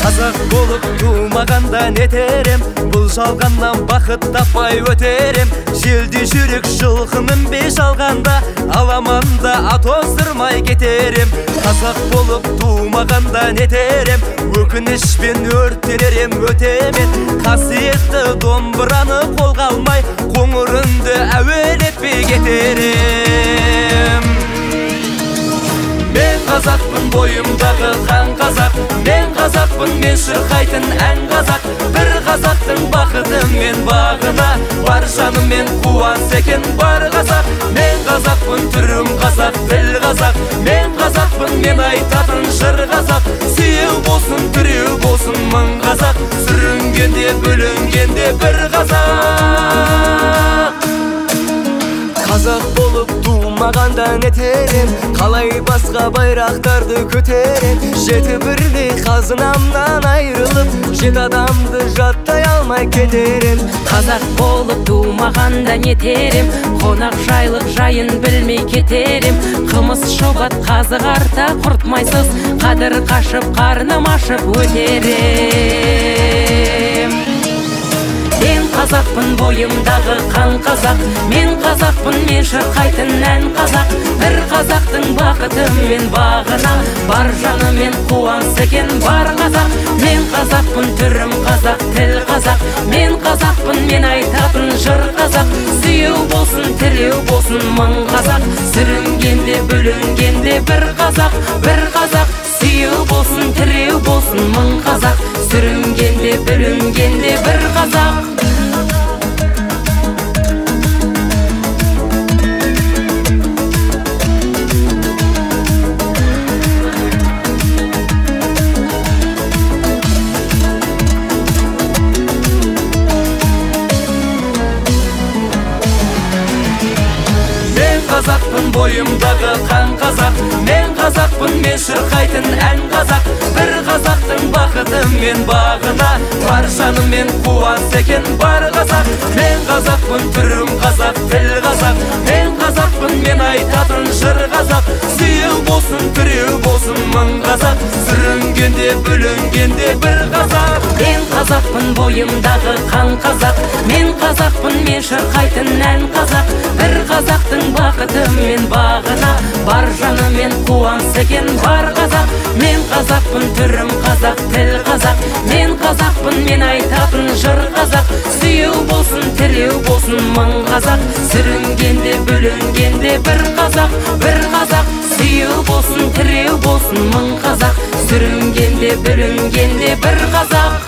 Қазақ болып тумағанда нетерем, бұл жалғаннан бақыт таппай өтерем. Желде жүрек жылқы мінбей жалғанда, аламанда ат оздырмай кетерем. Қазақ болып тумағанда нетерем, өкінішпен өртенерем өтемен. Қасиетті домбыраны қолға алмай, қоңыр үнді әуелетпей кетерем. Мен қазақпын, бойымдағы қан қазақ. Мен қазақпын, мен шырқайтын ән қазақ. Бір қазақтың бақыты мен бағына, бар жаныммен қуанса екен бар қазақ. Мен қазақпын, түрім қазақ, тіл қазақ. Мен қазақпын, мен айтатын жыр қазақ. Сүйеу болсын, тіреу болсын мың қазақ. Сүрінгенде, бүлінгенде бір қазақ. Қазақ болып тумағанда нетерем, қалай басқа байрақтарды көтерем. Жеті бірдей қазынамнан айырылып, жеті адамды жаттай алмай кетерем. Қазақ болып тумағанда нетерем, қонақ жайлық жайын білмей кетерем. Қымыз шұбат қазы қарта құртмайсыз, қадір қашып қарным ашып өтерем. Мен қазақпын, бойымдағы қан қазақ. Мен қазақпын, мен шырқайтын ән қазақ. Бір қазақтың бақыты мен бағына, бар жанымен қуанса екен бар қазақ. Мен қазақпын, түрім қазақ, тіл қазақ. Мен қазақпын, мен айтатын жыр қазақ. Сүйеу болсын, тілеу болсын мың қазақ. Сүрінгенде, бүлінгенде бір қазақ, бір қазақ. Сүйеу болсын, тіреу болсын мың қазақ. Сүрінгенде, бүлінгенде бір қазақ. Мен қазақпын, бойымдағы қан қазақ. Мен қазақпын, мен шырқайтын ән қазақ. Бір қазақтың бақыты мен бағына, бар жаныммен қуанса екен бар қазақ. Мен қазақпын, түрім қазақ, тіл қазақ. Мен қазақпын, мен айтатын жыр қазақ. Сүйеу болсын, тіреу болсын мың қазақ. Сүрінгенде, бүлінгенде бір қазақ. Мен қазақпын, бойымдағы қан қазақ. Мен қазақпын, мен шырқайтын ән қазақ. Бір қазақтың бақыты мен бағына, бар жанымен қуанса екен бар қазақ. Мен қазақпын, түрім қазақ, тіл қазақ. Мен қазақпын, мен айтатын жыр қазақ. Сүйеу болсын, тілеу болсын мың қазақ. Сүрінгенде, бүлінгенде бір қазақ, бір қазақ. Сүйеу болсын, тіреу болсын мың қазақ. Сүрінгенде, бүлінгенде бір қазақ.